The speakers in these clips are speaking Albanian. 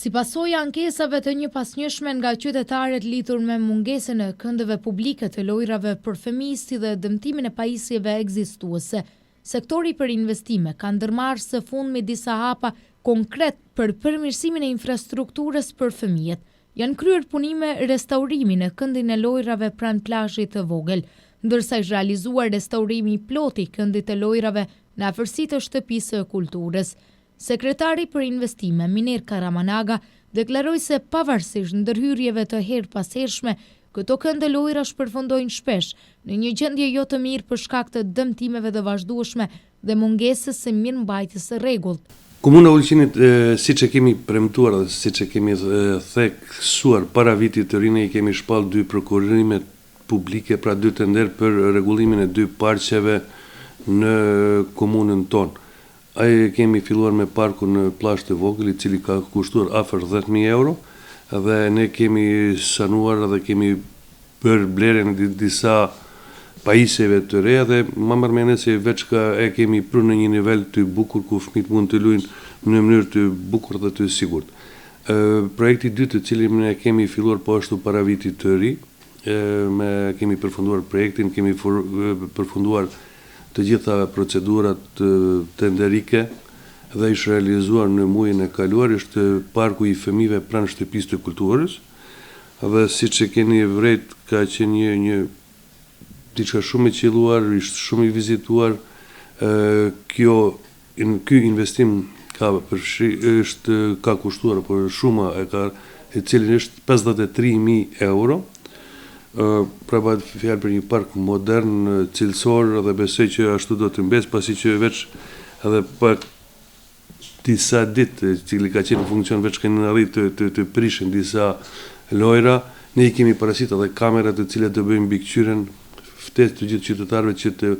Si pasojë e ankesave të njëpasnjëshme nga qytetarët lidhur me mungesën e këndeve publike të lojërave për fëmijë si dhe dëmtimin e pajisjeve ekzistuese, sektori për investime ka ndërmarrë së fundmi disa hapa konkret për përmirësimin e infrastrukturës për fëmijët. Janë kryer punime restaurimi në këndin e lojërave pranë plazhit të vogël, ndërsa është realizuar restaurimi i plotë i këndit të lojërave në afërsi të Shtëpisë së Kulturës. Sekretari për Investime, Miner Karamanaga, deklaroi se pavarësisht ndërhyrjeve të herëpashershme, këto kënde lojërash përfundojnë shpesh në një gjendje jo të mirë për shkak të dëmtimeve të vazhdueshme dhe mungesës së mirëmbajtjes së rregullt. Komuna e Ulqinit, siç e kemi premtuar dhe siç e kemi theksuar para vitit të ri, ne i kemi shpallë dy prokurime publike, pra dy tenderë për rregullimin e dy parqeve në komunën tonë. Ai e kemi filluar me parkun në Plazh të Vogël, i cili ka kushtuar afër 10,000 euro dhe ne kemi sanuar dhe kemi bërë blerjen e disa pajisjeve të reja dhe ma merr mendja se veç ka e kemi pru në një nivel të bukur ku fëmijët mund të luajnë në mënyrë të bukur dhe të sigurt. Projekti i dytë të cilin ne kemi filluar po ashtu para vitit të ri, me kemi përfunduar projektin, kemi përfunduar të gjitha procedurat tenderike dhe është realizuar në muajin e kaluar, është parku i fëmijëve pranë shtëpisë të kulturës dhe siç e keni vrejt ka qenë një një diçka shumë e qëlluar, është shumë i vizituar. Kjo ky investim ka përfshi është ka kushtuar apo shuma e ka e cilin është 53.000 euro. Pra bëhet fjalë për një park modern, cilësor dhe besoj që ashtu do të mbes, pasi që veç edhe pak disa ditë, cili ka qenë në funksion veç kanë arrit të, të, të prishin disa lojra, ne i kemi parasit edhe kamerat të cilat do bëjmë mbikëqyrjen, ftesë të gjithë qytetarëve që të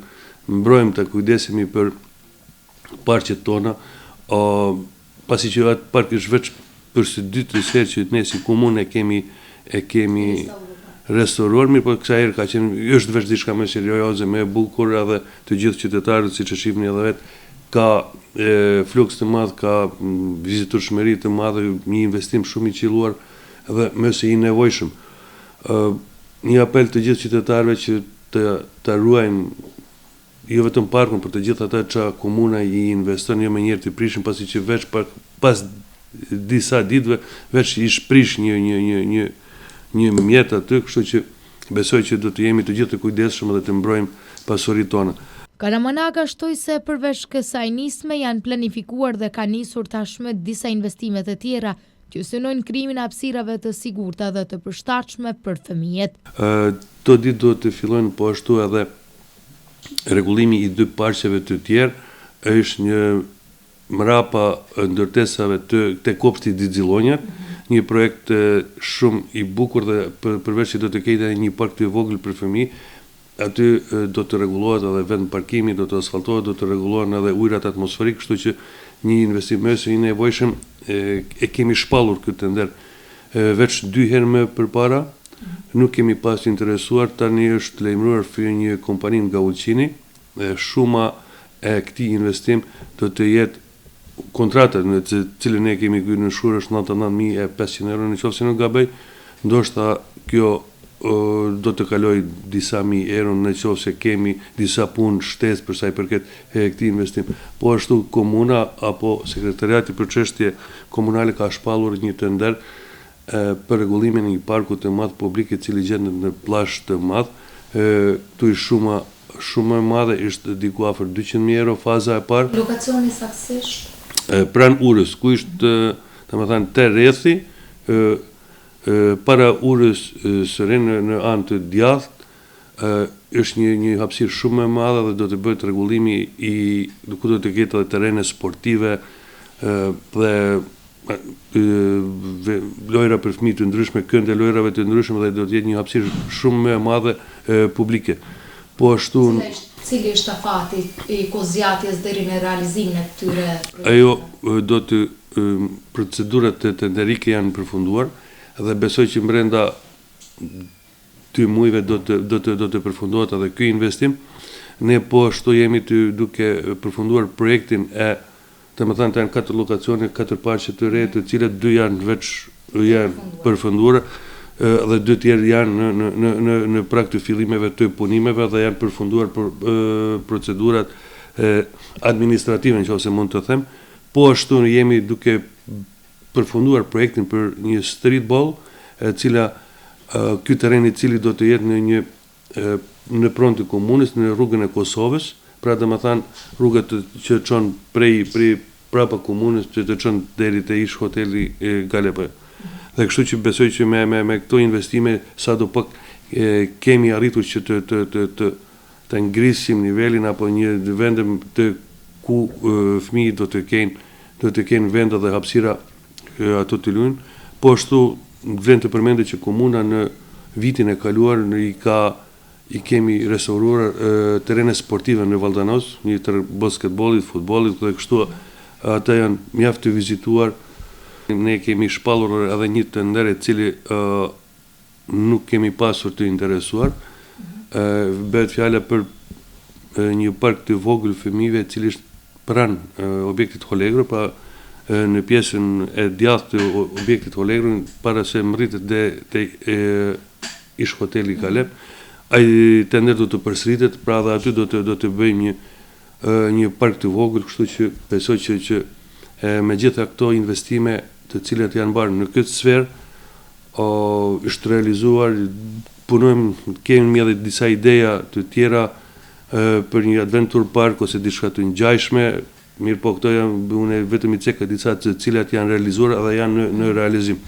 mbrojmë të kujdesemi për parqet tona, pasi që atë park është veç për së dytës herë që ne si komunë e kemi e kemi restauruar, mirë po kësaj herë ka qenë është veç diçka më serioze, më e bukur edhe të gjithë qytetarët siç e shihni edhe vetë ka e, fluks të madh, ka vizitueshmëri të madhe, një investim shumë i qëlluar dhe më se i nevojshëm. Ë një apel të gjithë qytetarëve që të të ruajmë jo vetëm parkun, por të gjithë ata që komuna i investon jo më njëherë të prishin, pasi që veç pak pas disa ditëve veç i shprish një një një një një mjet aty, kështu që besoj që do të jemi të gjithë të kujdesshëm dhe të mbrojmë pasuritë tona. Karamanaga shtoi se përveç kësaj nisme janë planifikuar dhe ka nisur tashmë disa investime të tjera që synojnë krijimin e hapësirave të sigurta dhe të përshtatshme për fëmijët. Këto ditë duhet të fillojnë po ashtu edhe rregullimi i dy parqeve të tjerë, është një mrapa ndërtesave të te kopshti Xixillonjat, një projekt shumë i bukur dhe për, përveç që do të ketë edhe një park të vogël për fëmijë, aty do të rregullohet edhe vend parkimi, do të asfaltohet, do të rregullohen edhe ujërat atmosferike, kështu që një investim më se i nevojshëm e, e kemi shpallur këtë tender veç dy herë më përpara, nuk kemi pas interesuar, tani është lajmëruar për një kompani nga Ulqini, e shuma e këtij investim do të jetë kontrata në të cilën ne kemi nënshkruar është 99.500 euro në qoftë se nuk gaboj, ndoshta kjo do të kaloj disa mijë euro në qoftë se kemi disa punë shtesë për sa i përket e këtij investim. Po ashtu komuna apo sekretariati për çështje komunale ka shpallur një tender për rregullimin e një parku të madh publik i cili gjendet në Plazh të Madh. Këtu i shuma shumë më e madhe ishte diku afër 200.000 euro faza e parë. Lokacioni saktësisht? Pranë urës, ku ishte, domethënë te rrethi, para urës së re në, në anë të djathtë, është një një hapësirë shumë më e madhe dhe do të bëhet rregullimi i ku do të ketë edhe terrene sportive dhe lojra për fëmijë të ndryshme, kënde lojrave të ndryshme dhe do të jetë një hapësirë shumë më e madhe publike. Po ashtu Cili është afati i kohëzgjatjes deri në realizimin e këtyre projekteve? Ajo do të procedurat tenderike janë përfunduar dhe besoj që brenda 2 muajve do të do të do të përfundohet edhe ky investim. Ne po ashtu jemi të duke përfunduar projektin e. Domethënë janë katër lokacione, katër parqe të reja, të cilat dy janë veç janë përfunduar dhe dy tjerë janë në në në në në prag të fillimeve të punimeve dhe janë përfunduar për procedurat administrative, në qoftë se mund të them. Po ashtu jemi duke përfunduar projektin për një streetball, e cila ky terren i cili do të jetë në një në pronë të komunës në rrugën e Kosovës, pra domethënë rruga të, që çon prej prej prapa komunës që të çon deri te ish hoteli Galep. Dhe kështu që besoj që me me me këto investime sado pak e, kemi arritur që të të të të të ngrisim nivelin apo një vend të ku fëmijët do të kenë do të kenë vende dhe hapësira ato të luajnë. Po ashtu vlen të përmendet që komuna në vitin e kaluar në i ka i kemi restauruar terrene sportive në Valdanoc, një të basketbollit, futbollit dhe kështu ata janë mjaft të vizituar. Ne kemi shpallur edhe një tender e cili nuk kemi pasur të interesuar. Bëhet fjala për një park të vogël fëmijëve i cili është pranë objektit Holegro, pra në pjesën e djathtë të objektit Holegro, para se mrritet dhe te ish hoteli Galep. Ai tender do të përsëritet, pra dhe aty do të do të bëjmë një një park të vogël, kështu që besoj që që me gjitha këto investime të cilat janë bërë në këtë sferë, është realizuar, punojmë, kemi edhe disa ideja të tjera për një adventure park ose diçka të ngjashme, mirë po këto janë, unë vetëm i ceka disa të cilat janë realizuar edhe janë në, në realizim.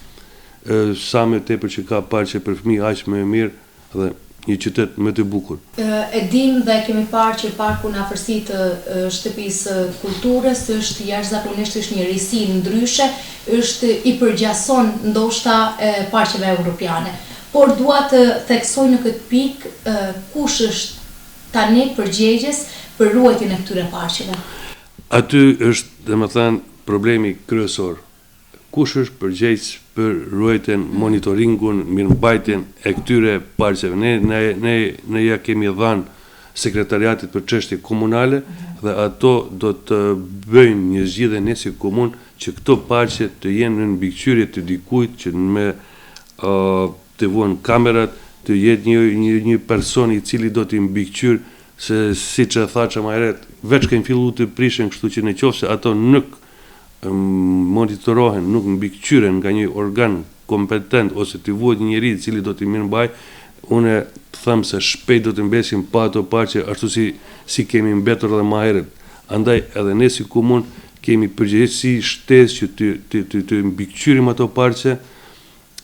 Sa më tepër që ka parqe për fëmijë, aq më mirë dhe një qytet më të bukur. E dim dhe kemi parë që parku në afërsi të shtëpisë së kulturës është jashtëzakonisht është një risi ndryshe, është i përgjason ndoshta parqeve europiane. Por dua të theksoj në këtë pikë kush është tani përgjegjës për ruajtjen e këtyre parqeve. Aty është, domethënë, problemi kryesor. Kush është përgjegjës për ruajtjen, monitoringun, mirëmbajtjen e këtyre parqeve? Ne ne ne ne ja kemi dhënë sekretariatit për çështje komunale dhe ato do të bëjnë një zgjidhje ne si komunë që këto parqe të jenë në mbikëqyrje të dikujt që me të vuhen kamerat, të jetë një një një person i cili do t'i mbikëqyr se siç e thashë më herët, veç kanë fillu të prishen, kështu që në qoftë se ato nuk monitorohen, nuk mbikëqyren nga një organ kompetent ose të vuhet një njeri i cili do t'i mirëmbaj, unë them se shpejt do të mbesim pa ato parqe ashtu si si kemi mbetur edhe më herët. Andaj edhe ne si komunë kemi përgjegjësi shtesë që të të të, të mbikëqyrim ato parqe,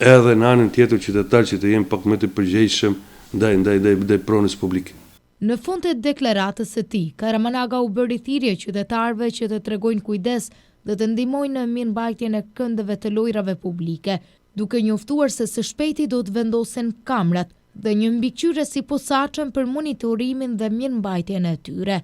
edhe në anën tjetër qytetarët që të jenë pak më të përgjegjshëm ndaj ndaj ndaj ndaj pronës publike. Në fund të deklaratës së tij, Karamanaga u bëri thirrje qytetarëve që të tregojnë kujdes dhe të ndihmojnë në mirëmbajtjen e këndeve të lojrave publike, duke njoftuar se së shpejti do të vendosen kamerat dhe një mbikëqyrës i posaçëm për monitorimin dhe mirëmbajtjen e tyre.